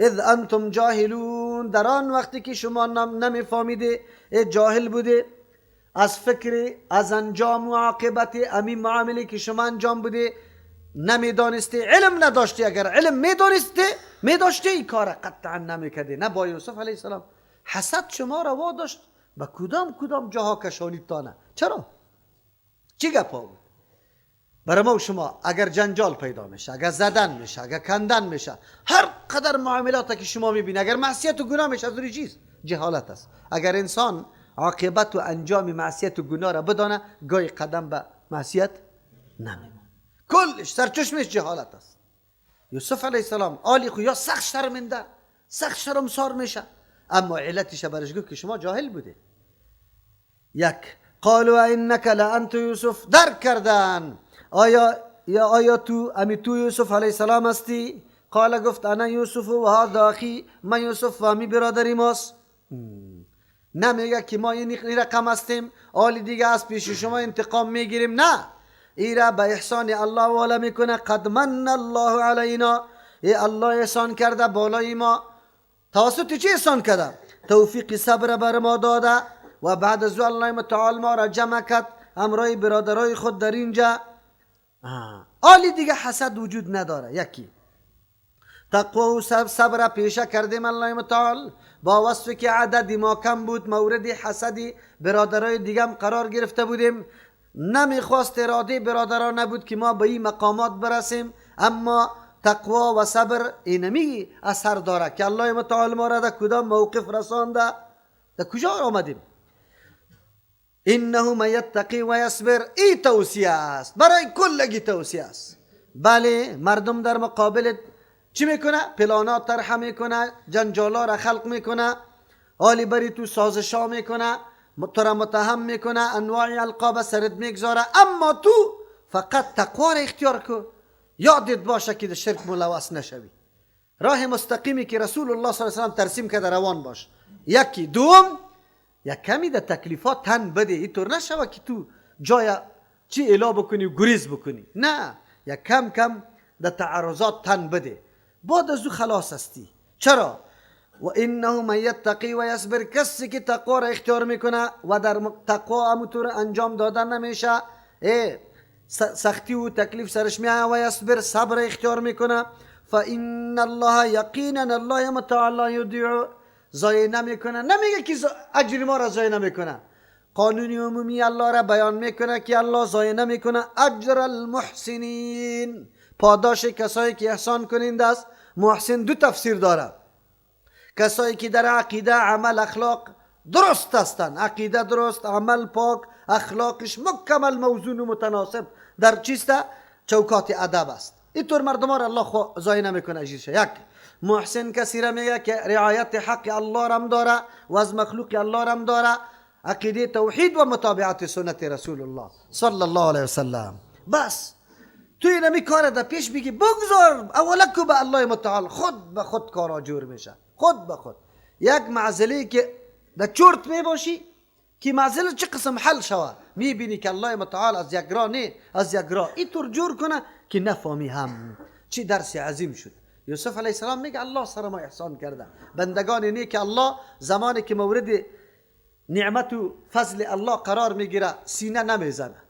اذ انتم جاهلون، در آن وقتی که شما نمیفهمیده، جاهل بوده از فکر از انجام و عاقبت امی معامله که شما انجام بوده نمیدانستی، علم نداشتی. اگر علم میدانستی میداشتی این کار قطعا نمیکردی. نه با یوسف علیه السلام حسد شما را واداشت به کدام کدام جاها کشانید تانه. چرا؟ چی گپا بود؟ برای ما و شما اگر جنجال پیدا میشه، اگر زدن میشه، اگر کندن میشه، هر قدر معاملات که شما میبینی، اگر معصیت و گناه میشه، از روی چیز؟ جهالت است. اگر انسان عاقبت و انجام معصیت و گناه را بدانه، گاهی قدم به معصیت نمیمونه، کلش سرچشمش جهالت است. یوسف علیه السلام آلی خو یا سخت شرمنده، سخت شرمسار میشه، اما علتش برش گفت که شما جاهل بوده. یک، قالوا انک لانت یوسف، درک کردن آیا تو امی تو یوسف علیه السلام هستی؟ قال گفت انا یوسف و هذا اخی، من یوسف و امی برادری ماست. نمیگه که ما این رقم هستیم، آلی دیگه از پیش شما انتقام میگیریم، نه، ایرا به احسان الله والا میکنه. قد من الله علینا، ای الله احسان کرده بالای ما. توسط چی احسان کرده؟ توفیق صبر بر ما داده و بعد از الله متعال ما را جمع کرد همراه برادرای خود در اینجا. آلی دیگه حسد وجود نداره. یکی تقوا و صبر پیشه کردیم الله متعال، با وصف که عدد ما کم بود، مورد حسد برادرای دیگه هم قرار گرفته بودیم، نمیخواست اراده برادران نبود که ما به این مقامات برسیم، اما تقوا و صبر اینمی اثر داره که الله متعال ما را در کدام موقف رسانده، در کجا آمدیم. انه من یتقی و یصبر، ای توصیه است برای کلگی، توصیه است. بله، مردم در مقابل چی میکنه؟ پلانات طرح میکنه، جنجالا را خلق میکنه، حالی بری تو سازشا میکنه، تو را متهم میکنه، انواع القاب سرت میگذاره، اما تو فقط تقوا را اختیار کن. یادت باشه که در شرک ملوث نشوی، راه مستقیمی که رسول الله صلی الله علیه و سلم ترسیم کرده روان باش. یکی. دوم، یک کمی در تکلیفات تن بده، اینطور نشوه که تو جای چی اعلا بکنی و گریز بکنی، نه، یک کم کم در تعارضات تن بده، بعد از او خلاص هستی. چرا؟ و انه من یتقی و یصبر، کسی که تقوا را اختیار میکنه و در تقوا همونطور انجام دادن نمیشه، سختی و تکلیف سرش میاد، و یصبر صبر اختیار میکنه، فان الله یقینا الله متعال یضیع، ضایع نمیکنه. نمیگه که اجر ما را ضایع نمیکنه، قانون عمومی الله را بیان میکنه که الله ضایع نمیکنه. اجر المحسنین، پاداش کسایی که احسان کنند است. محسن دو تفسیر داره، کسایی که در عقیده، عمل، اخلاق درست هستند، عقیده درست، عمل پاک، اخلاقش مکمل موزون و متناسب در چیست؟ چوکات ادب است. اینطور مردم را الله ضایع نمیکنه اجرش. یک، محسن کسی را میگه که رعایت حق الله رم داره و از مخلوق الله رم داره، عقیده توحید و متابعت سنت رسول الله صلی الله علیه وسلم. بس تو اینمی کار در پیش بگی، بگذار اولا کو به الله متعال، خود به خود کارا جور میشه، خود به خود. یک معضله که در چرت میباشی که معضله چه قسم حل شوه، میبینی که الله متعال از یک راه نه از یک راه اینطور جور کنه که نفهمی هم. چی درس عظیم شد. یوسف علیه السلام میگه الله سر ما احسان کرده، بندگان نیک الله زمانی که مورد نعمت و فضل الله قرار میگیره سینه نمیزنه،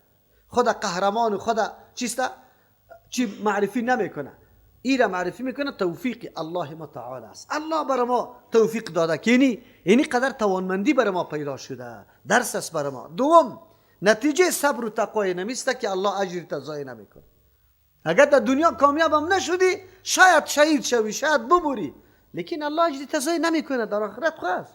خود قهرمان و خود چیسته چی معرفی نمیکنه، ایره معرفی میکنه. توفیق الله متعال است، الله بر ما توفیق داده که اینی قدر توانمندی بر ما پیدا شده، درس است بر ما. دوم، نتیجه صبر و تقوای نمیسته که الله اجر ضایع نمیکنه. اگر در دنیا کامیاب هم نشدی، شاید شهید شوی، شاید بموری، لیکن الله اجر ضایع نمیکنه، در آخرت خواست.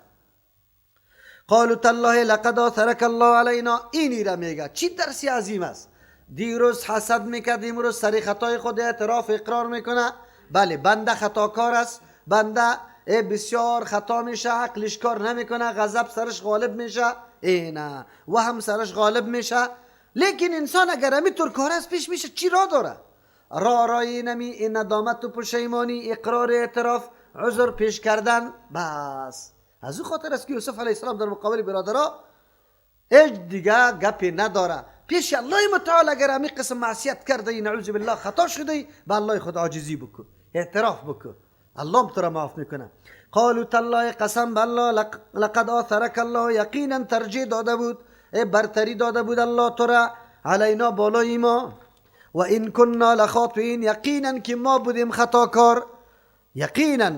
قالوا تالله لقد آثرک الله علینا، اینی را میگه. چی درسی عظیم است. دیروز حسد میکرد، امروز سر خطای خود اعتراف اقرار میکنه. بله، بنده خطاکار است، بنده بسیار خطا میشه، عقلش کار نمیکنه، غضب سرش غالب میشه، نه و هم سرش غالب میشه. لیکن انسان اگر همینطور کار است پیش میشه، چی را داره؟ را رای نمی، این ندامت و پشیمانی، اقرار اعتراف، عذر پیش کردن، بس. از او خاطر است که یوسف علیه السلام در مقابل برادرها هیچ دیگه گپی نداره. پیش الله متعال اگر همی قسم معصیت کرده ای، نعوذ بالله خطا شده ای، به الله خود عاجزی بکن، اعتراف بکن. الله تو را معاف میکنه. قالوا تالله، قسم بالله، لقد آثرک الله، یقینا ترجیح داده بود، برتری داده بود الله تو را، علینا بالای ما، و این کنا لخاطئین، یقینا که ما بودیم خطاکار. یقینا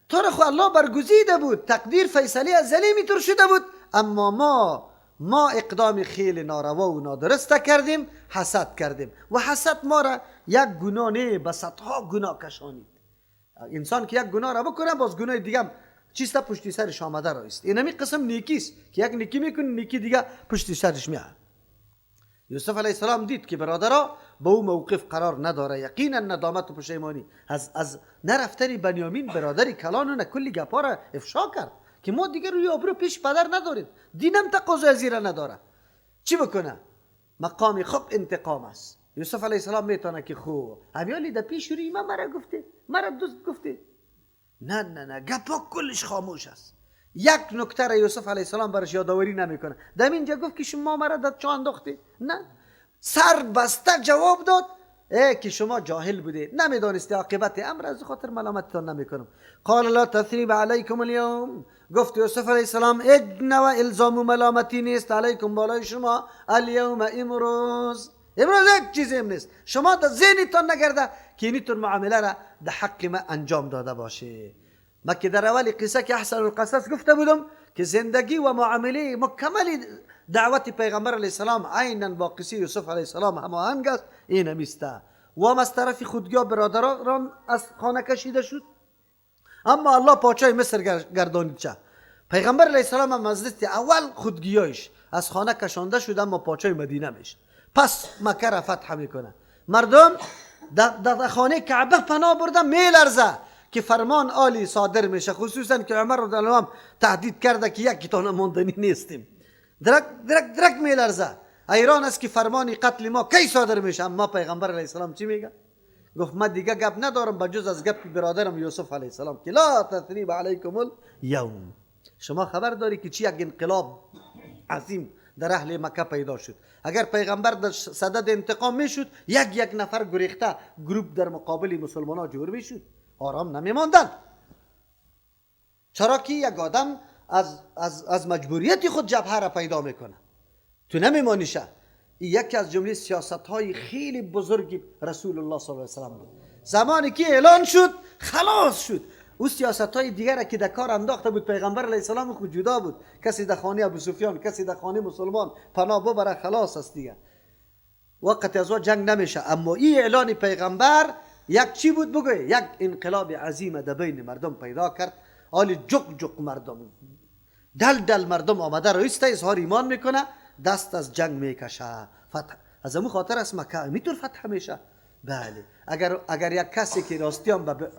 تو را خو الله برگزیده بود، تقدیر فیصله ازلی میتور شده بود، اما ما اقدام خیلی ناروا و نادرست کردیم، حسد کردیم و حسد ما را یک گناه نه به صدها گناه کشانید. انسان که یک گناه را بکنه باز گناه دیگه هم چیست پشتی سرش آمده را است. این همی قسم نیکی است که یک نیکی میکنه نیکی دیگه پشتی سرش میاد. یوسف علیه السلام دید که برادرها به او موقف قرار نداره، یقینا ندامت و پشیمانی از نرفتن بنیامین برادر کلان و نه کلی گپا را افشا کرد که ما دیگه روی آبرو پیش پدر نداریم، دینم تقاضای زیره نداره، چی بکنه؟ مقام خوب انتقام است. یوسف علیه السلام میتونه که خو همیالی در پیش روی ما مرا گفته، مرا دوست گفته، نه نه نه، گپا کلش خاموش است. یک نکته را یوسف علیه السلام برش یادآوری نمیکنه. در اینجا گفت که شما مرا در چاه انداختی، نه، سر بسته جواب داد ای که شما جاهل بودید، نمیدانستی عاقبت امر، از خاطر ملامتتان نمیکنم. قال لا تثریب علیکم اليوم، گفت یوسف علیه السلام اجن و الزام و ملامتی نیست علیکم بالای شما، الیوم امروز، امروز یک چیزی هم نیست، شما در ذهنتان نگرده که اینیتون معامله را در حق ما انجام داده باشه. ما که در اول قصه که احسن القصص گفته بودم که زندگی و معامله مکمل دعوت پیغمبر علیه السلام عینا با قصه یوسف علیه السلام هماهنگ است، این همیسته. و هم از طرف خودگاه برادران از خانه کشیده شد، اما الله پاچای مصر گردانید چه. پیغمبر علیه السلام هم از دست اول خودگیایش از خانه کشانده شد، اما پاچای مدینه میشه. پس مکه را فتح میکنه، مردم در خانه کعبه پناه برده میلرزه که فرمان عالی صادر میشه، خصوصا که عمر رضی الله عنه تهدید کرده که یک تانه ماندنی نیستیم. درک درک درک میلرزه، ایران است که فرمان قتل ما کی صادر میشه. اما پیغمبر علیه السلام چی میگه؟ گفت من دیگه گپ ندارم بجز از گپ برادرم یوسف علیه السلام که لا تثریب علیکم الیوم. شما خبر داری که چی یک انقلاب عظیم در اهل مکه پیدا شد. اگر پیغمبر در صدد انتقام میشد، یک یک نفر گریخته گروپ در مقابل مسلمان ها جور میشد، آرام نمیماندند. چرا که یک آدم از مجبوریت خود جبهه را پیدا میکنه، تو نمیمانیشه. یکی از جمله سیاست های خیلی بزرگ رسول الله صلی الله علیه و سلم بود. زمانی که اعلان شد خلاص شد. او سیاست های دیگر که در کار انداخته بود پیغمبر علیه السلام خود جدا بود، کسی در خانه ابو سفیان، کسی در خانه مسلمان پناه ببره، خلاص است دیگه، وقت از او جنگ نمیشه. اما این اعلان پیغمبر یک چی بود بگوی؟ یک انقلاب عظیم در بین مردم پیدا کرد. حالی جق جق مردم، دل دل مردم آمده رئیس اظهار ایمان میکنه، دست از جنگ میکشه. فتح از امو خاطر از مکه میتور فتح میشه. بله، اگر یک کسی که راستیان به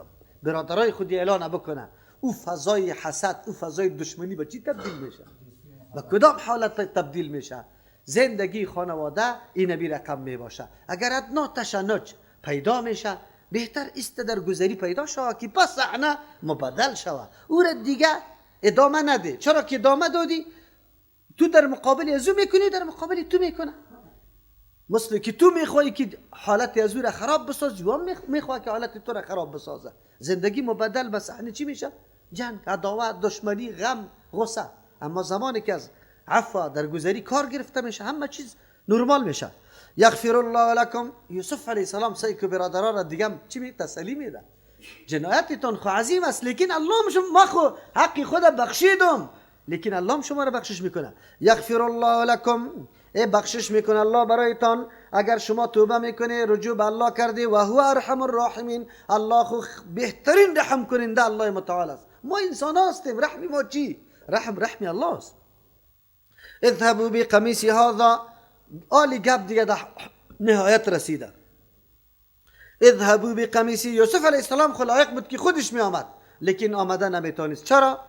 برادرای خود اعلان بکنه، او فضای حسد، او فضای دشمنی به چی تبدیل میشه؟ به کدام حالت تبدیل میشه؟ زندگی خانواده این بی رقم میباشه. اگر ادنا تشنج پیدا میشه، بهتر است در گذری پیدا شوه که پس صحنه مبدل شوه، او را دیگه ادامه نده. چرا که ادامه دادی تو در مقابل از او میکنی، در مقابل تو میکنه. مثل که تو میخوای که حالت از او را خراب بسازی، او هم میخواد که حالت تو را خراب بسازه. زندگی مبدل به صحنه چی میشه؟ جنگ، عداوت، دشمنی، غم، غصه. اما زمانی که از عفو در گذری کار گرفته میشه، همه چیز نرمال میشه. یغفر الله لکم. یوسف علیه السلام سعی که برادران را دیگه چی می تسلی میده، جنایتتان خو عظیم است، لیکن الله شما ما خو حق خود بخشیدم، لیکن الله شما را بخشش میکنه. یغفر الله لکم، ای بخشش میکنه الله برایتان اگر شما توبه میکنی، رجوع به الله کردی. و هو ارحم الراحمین، الله خو بهترین رحم کننده الله متعال است. ما انسان هستیم، رحم ما چی؟ رحم الله است. اذهبوا بقمیص هذا، آلی گپ دیگه در نهایت رسیده. اذهبوا بقمیصی، یوسف علیه السلام خو لایق بود که خودش می آمد، لیکن آمده نمیتونست. چرا؟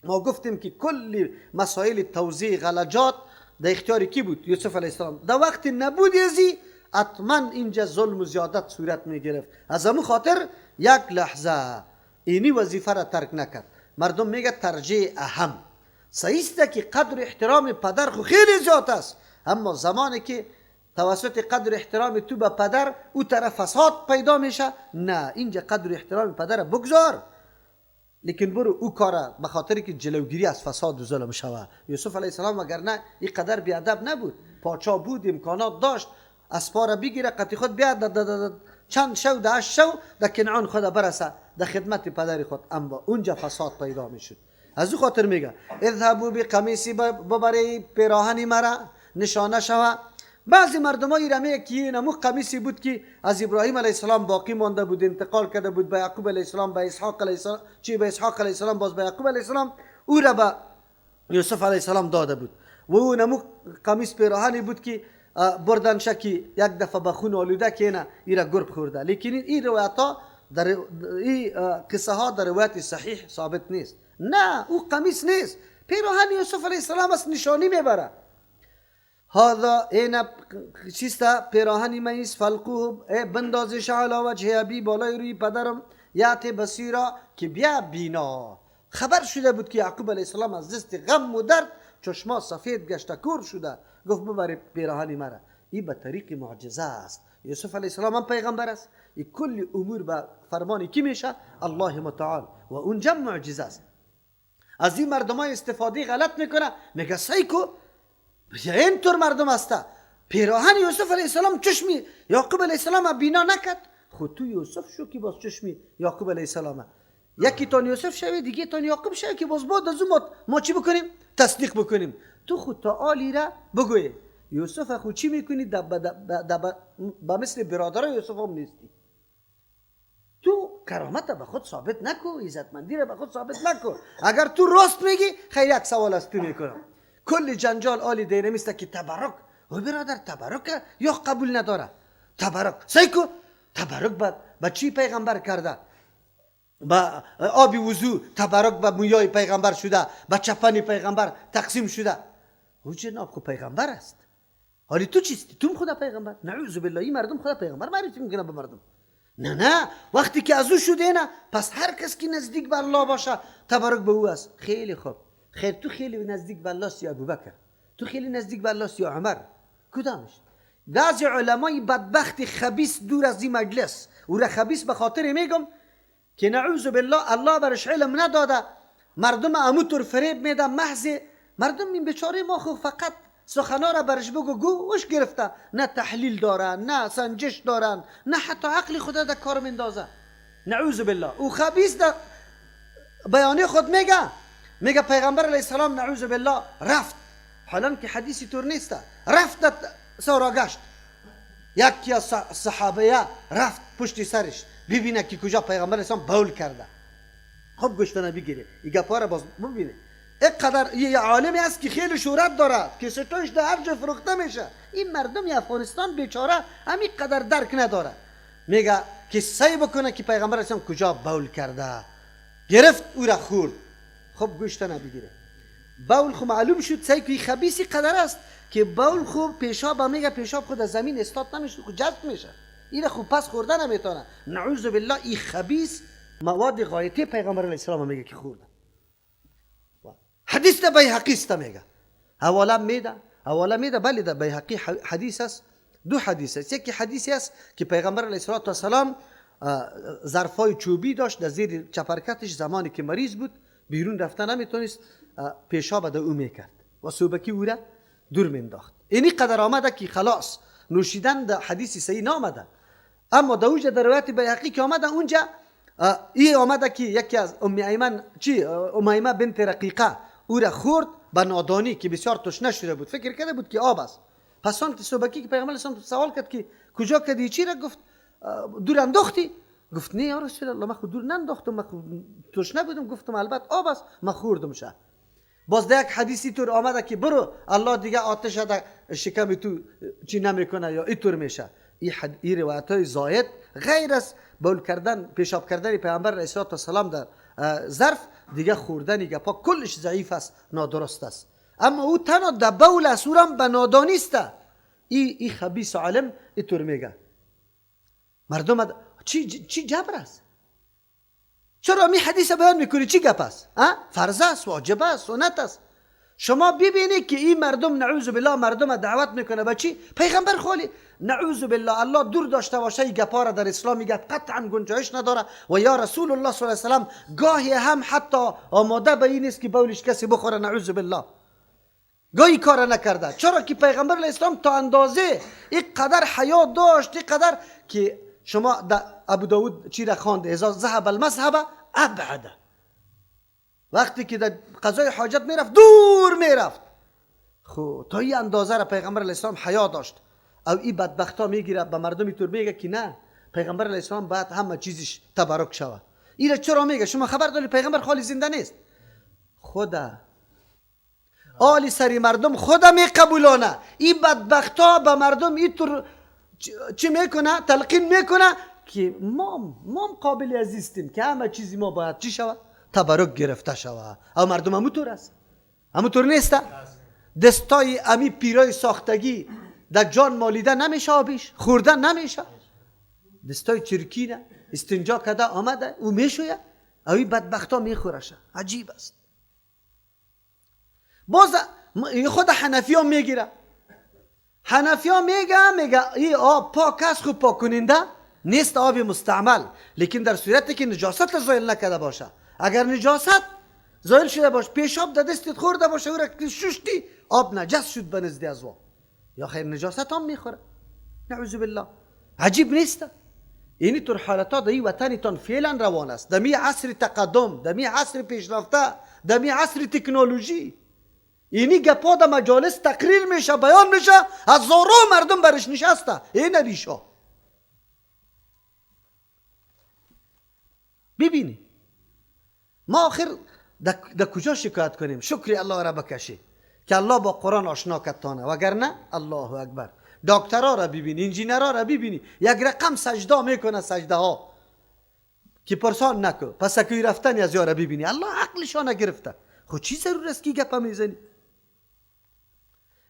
ما گفتیم که کل مسائل توزیع غلجات در اختیار کی بود؟ یوسف علیه السلام. در وقت نبود ازی حتما اینجا ظلم و زیادت صورت می گرفت. از همون خاطر یک لحظه اینی وظیفه را ترک نکرد. مردم میگه ترجیح اهم. صحیح است که قدر احترام پدر خو خیلی زیاد است، اما زمانی که توسط قدر احترام تو به پدر او طرف فساد پیدا میشه. نه، اینجا قدر احترام پدر بگذار، لیکن برو او کاره به خاطر که جلوگیری از فساد و ظلم شوه. یوسف علیه السلام وگرنه این قدر بیادب نبود، پاچا بود، امکانات داشت، اسپاره بگیره قطی خود بیاد چند شو ده هشت شو در کنعان خود برسه در خدمت پدر خود، اما اونجا فساد پیدا میشد. از او خاطر میگه اذهبوا بقمیصی، ببری پیراهنی مرا نشانه شوه. بعضی مردمای رمیه که این امو قمیصی بود که از ابراهیم علیه السلام باقی مانده بود، انتقال کرده بود به یعقوب علیه السلام، به اسحاق علیه السلام، چی به اسحاق علیه السلام، باز به یعقوب علیه السلام، او را به یوسف علیه السلام داده بود. و او نمو قمیص پیراهنی بود که بردن شکی یک دفعه به خون آلوده که نه ایرا گرب خورده. لیکن این روایت ها در این قصه ها در روایت صحیح ثابت نیست. نه، او قمیص نیست، پیراهن یوسف علیه السلام است، نشانی میبره. هذا این چیست؟ پیراهنی من است، فلقوه، بندازش علی وجه ابی، بالای روی پدرم، یأتی بصیرا، که بیا بینا. خبر شده بود که یعقوب علیه السلام از دست غم و درد چشما سفید گشته، کور شده. گفت ببری پیراهنی مرا. این به طریق معجزه است. یوسف علیه السلام هم پیغمبر است، این کل امور به فرمان کی میشه؟ الله متعال. و اونجا معجزه است. از این مردمای استفاده غلط میکنه، میگه سیکو اینطور مردم هسته. پیراهن یوسف علیه السلام چشمی یعقوب علیه السلام بینا نکرد، خود تو یوسف شو که باز چشمی یعقوب علیه السلام، یکی تان یوسف شوی دیگه تان یعقوب شوی که باز بعد از اون ما چی بکنیم؟ تصدیق بکنیم. تو خود تعالی را بگوی یوسف خود چی میکنی؟ با مثل برادرای یوسف هم نیستی. تو کرامت به خود ثابت نکو، عزتمندی را به خود ثابت نکو. اگر تو راست میگی، خیر یک سوال از تو میکنم. کل جنجال آلی دینمیست که تبرک، او برادر تبرک یا قبول نداره. تبرک سیکو تبرک با چی پیغمبر کرده؟ با آب وضو تبرک با مویای پیغمبر شده، با چپن پیغمبر تقسیم شده. او جناب خو پیغمبر است. حالی تو چیستی؟ تو خدا پیغمبر؟ نعوذ بالله، این مردم خدا پیغمبر معرفی میکنه به مردم. نه نه، وقتی که از او شده نه، پس هر کس که نزدیک به الله باشه تبرک به او است. خیلی خوب، خیر تو خیلی نزدیک به الله یا ابوبکر، تو خیلی نزدیک به الله یا عمر، کدامش؟ بعضی علمای بدبخت خبیث دور از این مجلس، او را خبیث به خاطر میگم که نعوذ بالله الله برش علم نداده، مردم اموتور فریب میده. محض مردم این بیچاره ما خو فقط سخنا را برش بگو گوش گرفته، نه تحلیل دارن، نه سنجش دارن، نه حتی عقل خدا در کار میندازه. نعوذ بالله. او خبیث در بیانیه خود میگه پیغمبر علیه السلام نعوذ بالله رفت، حالا که حدیثی طور نیست، رفت سراغشت، یکی از صحابه رفت پشت سرش ببینه که کجا پیغمبر علیه السلام بول کرده. خب گوشتنه بگیره این گپا را باز ببینه. اینقدر یه عالمی است که خیلی شهرت دارد که ستایش در هر جا فروخته میشه. این مردم افغانستان بیچاره همین قدر درک نداره. میگه که سعی بکنه که پیغمبر علیه السلام کجا بول کرده. گرفت او را خورد. خب گوشتنه بگیره. بول خو معلوم شد سعی که خبیثی قدر است که بول خو پیشاب میگه پیشاب خود از زمین استاد نمیشه، خود جذب میشه. این خو پس خورده نمیتونه. نعوذ بالله این خبیث مواد غایطه پیغمبر علیه السلام میگه که خورده. حدیث ده بیهقی است میگه. حواله میده، بله ده بیهقی حدیث است. دو حدیث است. یکی حدیثی است که پیغمبر علیه السلام ظرفای چوبی داشت در زیر چپرکتش، زمانی که مریض بود بیرون رفته نمیتونست، پیشاب ده او میکرد و صوبکی او را دور مینداخت. اینی قدر آمده که خلاص نوشیدن در حدیث صحیح نامده. اما در اونجا در روایت بیهقی که آمده اونجا ای آمده که یکی از ام ایمن چی امیمه بنت رقیقه او را خورد به نادانی که بسیار تشنه شده بود، فکر کرده بود که آب است. پس آن صبحکی که پیغمبر اسلام سوال کرد که کجا کردی چی را، گفت دور انداختی. گفت نه یا رسول الله، من خود دور ننداختم، من تشنه بودم، گفتم البته آب است، من خوردم شه. باز در یک حدیثی طور آمده که برو الله دیگه آتش در شکم تو چی نمیکنه یا اینطور میشه. این روایت های زاید غیر از بول کردن پیشاب کردن پیامبر علیه السلام در ظرف دیگه خوردن گپا کلش ضعیف است، نادرست است. اما او تنها در بول است، او هم به نادانی است. ای خبیث عالم اینطور میگه. مردم چی جبر است؟ چرا می حدیث بیان میکنی؟ چی گپ است؟ فرض است، واجب است، سنت است. شما ببینید که این مردم نعوذ بالله مردم دعوت میکنه به چی؟ پیغمبر خالی نعوذ بالله، الله دور داشته باشه این گپا را در اسلام گپ قطعا گنجایش نداره. و یا رسول الله صلی الله علیه و سلم گاهی هم حتی آماده به این نیست که بولش کسی بخوره، نعوذ بالله، گاهی کار نکرده. چرا که پیغمبر اسلام تا اندازه اینقدر حیا داشت، اینقدر که شما در ابو داود چی را خواند؟ اذا ذهب المذهب ابعد، وقتی که در قضای حاجت میرفت دور میرفت. خب تا این اندازه را پیغمبر علیه السلام حیا داشت. او این بدبختا میگیره به مردم اینطور میگه که نه، پیغمبر علیه السلام باید همه چیزش تبرک شود. این چرا میگه؟ شما خبر داری پیغمبر خالی زنده نیست. خدا آلی سری مردم خدا میقبولانه. این بدبختا به مردم اینطور چی میکنه؟ تلقین میکنه که ما قابل عزیزیم که همه چیزی ما باید چی شود؟ تبرک گرفته شود. او مردم همونطور است، همونطور نیست. دستای امی پیرای ساختگی در جان مالیده نمیشه، آبیش خورده نمیشه، دستای چرکی نه استنجا کده آمده او میشویه، اوی بدبختا میخورشه. عجیب است. باز خود حنفی ها میگیره، حنفی ها میگه این آب پاک است، خوب پاک کننده نیست آب مستعمل، لیکن در صورتی که نجاست زایل نکرده باشه. اگر نجاست زایل شده باشه، پیشاب در دستت خورده باشه، او را ششتی، آب نجس شد به نزد از وا، یا خیر نجاست هم میخوره، نعوذ بالله. عجیب نیست؟ اینی طور حالتا در این وطنتان فعلا روان است، در می عصر تقدم، در می عصر پیشرفته، در می عصر تکنولوژی. اینی گپا در مجالس تقریر میشه، بیان میشه، هزاران مردم برش نشسته. این ریشا ببینی ما آخر در کجا شکایت کنیم؟ شکری الله را بکشی که الله با قرآن آشنا کتانه، وگرنه الله اکبر. دکترها را ببینی، انجینرها را ببینی، یک رقم سجده میکنه، سجده ها که پرسان نکو، پس کوی رفتن از یارا ببینی، الله عقلشان نگرفته. خب چی ضرور است که گپ میزنی؟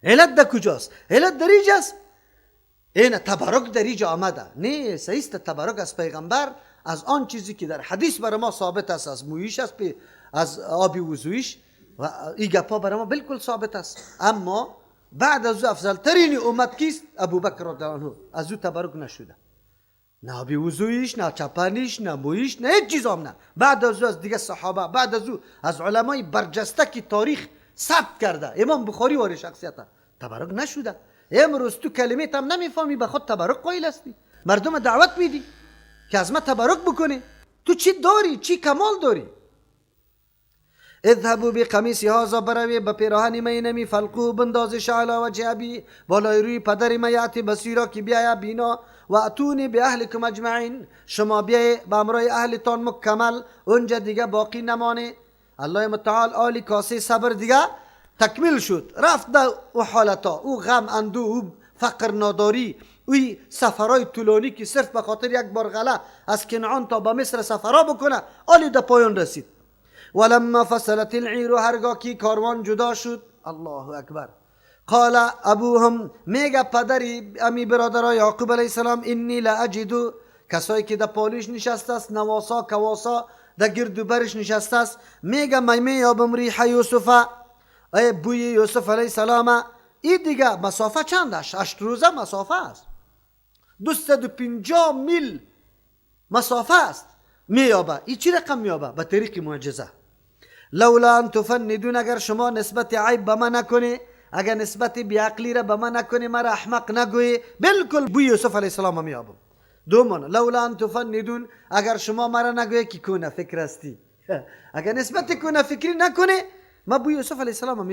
علت در کجاست؟ علت در اینجاست. این تبرک در اینجا آمده. نه صحیح است، تبرک از پیغمبر، از آن چیزی که در حدیث برای ما ثابت است، از مویش است، از آب وضویش، و این گپا برای ما بالکل ثابت است. اما بعد از او افضل ترین امت کیست؟ ابوبکر رضی الله عنه. از او تبرک نشده، نه آب وضویش، نه چپنیش، نه مویش، نه هیچ چیز هم نه. بعد از او از دیگه صحابه، بعد از او از علمای برجسته که تاریخ ثبت کرده، امام بخاری واری شخصیت، تبرک نشده. امروز تو کلمه هم نمیفهمی، به خود تبرک قائل هستی، مردم دعوت میدی که از ما تبرک بکنی. تو چی داری؟ چی کمال داری؟ اذهبوا بقمیص هذا، بروی به پیراهن من اینمی، فلقوه بندازش علی وجه ابی، بالای روی پدر من، یأتی بصیرا که بیاید بینا، و اتونی باهلکم اجمعین، شما بیای به امرای اهلتان مکمل، اونجا دیگه باقی نمانه. الله متعال آلی کاسه صبر دیگه تکمیل شد، رفت در او حالتا، او غم اندو، او فقر ناداری، اوی سفرهای طولانی که صرف به خاطر یک بار غله از کنعان تا به مصر سفرها بکنه، آلی در پایان رسید. ولما فصلت العیر، هرگاه که کاروان جدا شد، الله اکبر، قال ابوهم، میگه پدری امی برادرای یعقوب علیه السلام، انی لاجد، کسایی که در پالوش نشسته است، نواسا کواسا در گرد و برش نشسته است، میگه می یابم ریح یوسف، ای بوی یوسف علیه السلام. این دیگه مسافه چند است؟ 8 روزه مسافه است، 250 میل مسافه است. میابه این چی رقم میابه؟ به طریق معجزه. لولا ان تفندون، اگر شما نسبت عیب به من نکنی، اگر نسبت بیعقلی را به من نکنی، مرا احمق نگویی، بالکل بوی یوسف علیه السلام میابم. دومان لولا ان تفندون، اگر شما مرا نگویی که کونه فکر هستی، اگر نسبت کونه فکری نکنی، ما بوی یوسف علیه السلام میابم.